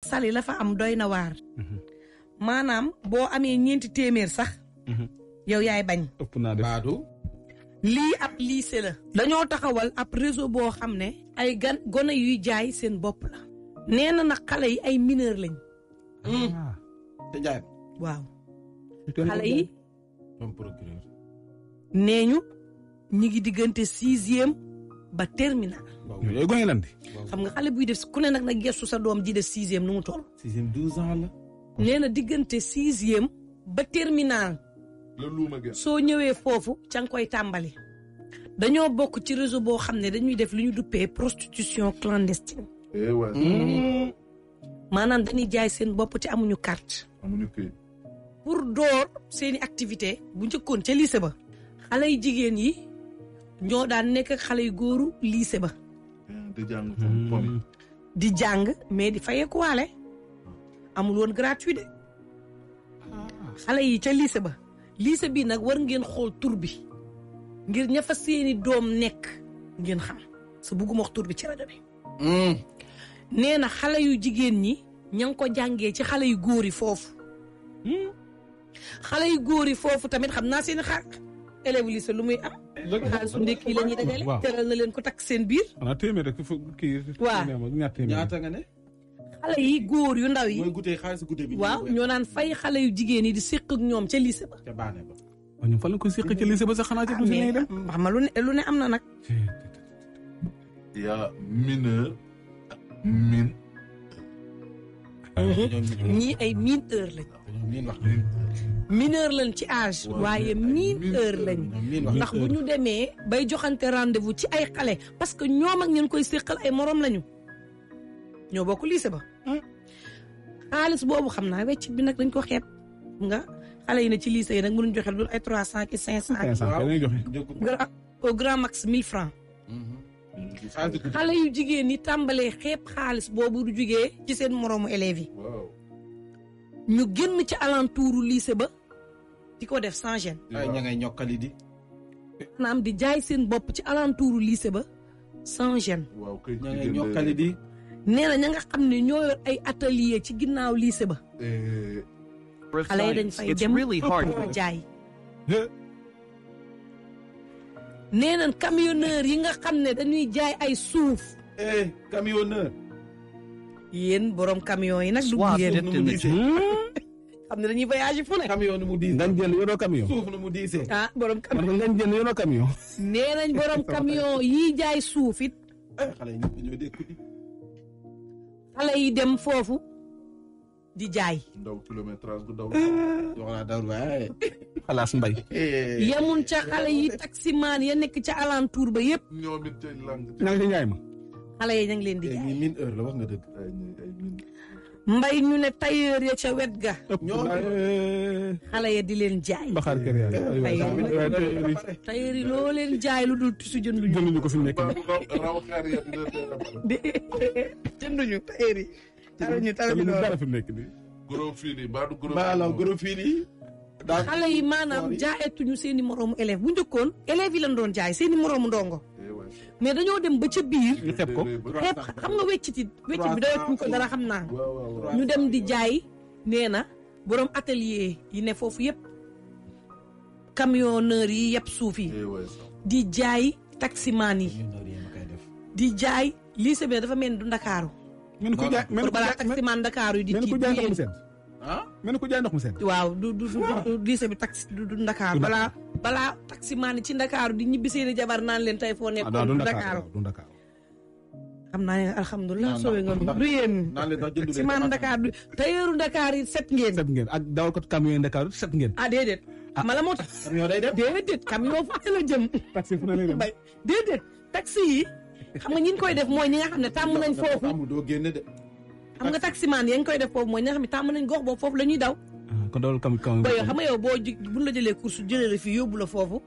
Saly la fa am doy na waar. maanaam boo amee 4 téeméer sax. yow yaay bañ. ëpp naa def baadu. lii ab lycée la. dañoo taxawal ab réseau boo xam ne. ay gone yuy jaay seen bopp la. nee na nag xale yi ay mineur lañ. te jaay. waaw. xale yi. comme procureur. nee ñu ngi diggante 6e ba terminal. yooyu gone lan di. xam nga xale buy def ku ne nag gestu sa doom ji def 6e nu mu toll. 6e 12 ans la. nee na diggante 6e ba terminal. soo ñëwee foofu ca nga koy tàmbali. dañoo bokk ci réseau boo xam ne dañuy def li ñu duppee prostitution clandestine. maanaam dañuy jaay seen bopp te amuñu carte. pour door seeni activité bu njëkkoon ca lycée ba. xale yu jigéen yi ñoo daan nekk ak xale yu góoru lycée ba. di jàng mais di fayeeku waale. amul woon gratuit de. xale yi ca lycée ba. lycée bi nag war ngeen xool tur bi ngir ña fa seeni doom nekk ngeen xam sa bugguma wax tur bi ci rajo bi. nee na xale yu jigéen ñi ña ngi ko jàngee ci xale yu góor yi foofu. xale yu góor yi foofu tamit xam naa seen élève lycée lu muy am. xaalis su ndekki la ñuy dajale. teral na leen ko takk seen biir. xanaa téeméer rek kii. waaw ñaata nga ne. xale yi góor yu ndaw yi. mooy goûter xaalis goûter bi. waaw ñoo naan fay xale yu jigéen yi di séq ak ñoom ca lycée ba. ca baane ba. waaw ñoom fan la ko séq ca lycée ba sax xanaa ca du si dem. xam nga lu ne am na nag. yaa mineur min. ñii ay mineur lañ. mineur lañ ci âge. waaye mineur lañ. ndax bu ñu demee bay joxante rendez-vous ci ay xale parce que ñoom ak ñeen koy séqal ay morom lañu. ñoo bokk lycée ba. xaalis boobu xam naa weccit bi nag dañ ko xeeb nga xale yi ne ci lycée yi nag mënuñ joxe dul ay 300 ki 500. 500 au grand max 1000 francs. xale yu jigéen ñi tàmbalee xeeb xaalis boobu du jugee ci seen moroomu élèves yi. ñu génn ci alentouru lycée ba di ko def sans gêne. ay ña ngay ñokkali di. naam di jaay seen bopp ci alentouru lycée ba sans gêne. ña ngay ñokkali di. nee na ña nga xam ne ñoo yor ay atelier ci ginnaaw lycée ba. xale yi dañ fay dem ko jaay. nee nañ camionneur yi nga xam ne dañuy jaay ay suuf. camionneur. yéen borom camion yi nag. du yéen xam ne dañuy voyage fu ne. camion nu mu diisee. ngañ jël yoroo camion. suuf nu mu diisee. ah borom camion. ngañ jël yoroo camion. nee nañ borom camion yi jaay suuf it. xale yi ñoo dégg. xale yi dem foofu di jaay. ndaw kilométrage bu daw. wax naa daw waaye. xalaas mbay. yemun ca xale yi taximaan ya nekk ca alentour ba yëpp. ñoom it ca lang. ña ngi ci njaay ma. xale yi ña ngi leen di jaay. min heure la wax nga dëgg. ay min. mbay ñu ne tailleur ya ca wet ga. ñoo xale ya di leen jaay. baxaar kër yaa tailleur yi loo leen jaay lu dul tusu jënduñu. jënduñu ko fi mu nekk raw xaar ya jënduñu tailleur yi. taluñu dara fi mu nekk nii. gros fil yi baadu gros. maanaam gros fil yi. xale yi maanaam jaayetuñu seen i moroomu élève bu njëkkoon élèves yi lañ doon jaay seen i moroomu ndongo. mais dañoo dem ba ca biir. ñu xeeb ko xeeb xam nga weccit bi doyatuñ ko dara xam naa. ñu dem di jaay nee na borom atelier yi ne foofu yëpp camionneur yi yëpp suuf yi. di jaay taximaan yi. di jaay lycée bi dafa mel ni du Ndakaaru. mel ni ku jaay pour balaa taximaan Ndakaaru yi di. mel ni ku jaay ndox mu sedd. mel ni ku jaay ndox mu sedd. waaw du lycée bi taxi du Ndakaaru balaa taximaan yi ci Ndakaaru di ñibbi seeni jabar naan leen tey foo nekk. du Ndakaaru xam naa ne alhamdulilah soobee nga du yéen. taximaan Ndakaaru du tailleur Ndakaar yi set ngeen. ak dawal ko camion yi Ndakaaru set ngeen. déedéet. mala moo tax. camion day dem déedéet camion fu ne la jëm. taxi fu ne lay dem. déedéet taxi yi xam nga ñi koy def mooy ñi nga xam ne tàmm nañ foofu. doo génne de. xam nga taximaan yi koy def foofu mooy ñi nga xam ne tàmm nañ gox boobu foofu la ñuy daw. kon dawal camion. ba yow xam nga yow buñ la jëlee course jëlee la fii yóbbu la foofu.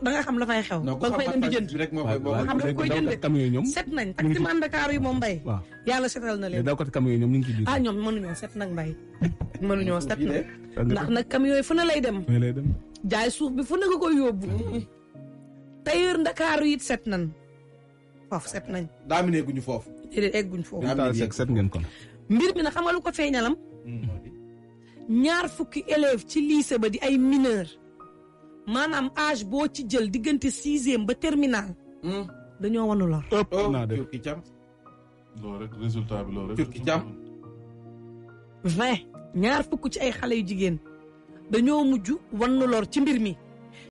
da nga xam la fay xew. ba nga fay dem di jënd rek moo xam la koy jënd camion ñoom set nañ taximaan Dakar yi moom mbay. waaw yàlla setal na leen. daw ko camion ñoom ñu ngi ci biir. ñoom mënuñoo set nag mbay. mënuñoo set nag ndax nag camion yi fu ne lay dem. jaay suuf bi fu ne nga koy yóbbu. tailleur Dakar yi it set nañ foofu set nañ. daaminé guñu foofu. déedéet egguñ foofu. set ngeen kon. mbir mi nag xam nga lu ko feeñalam 20 élèves ci lycée ba di ay mineur maanaam âge boo ci jël diggante 6e ba terminal dañoo wanu lor. ëpp naa def Turki cam. loolu rek résultat bi loolu rek. Turki jàmm. 20 ci ay xale yu jigéen dañoo mujj wanu lor ci mbir mi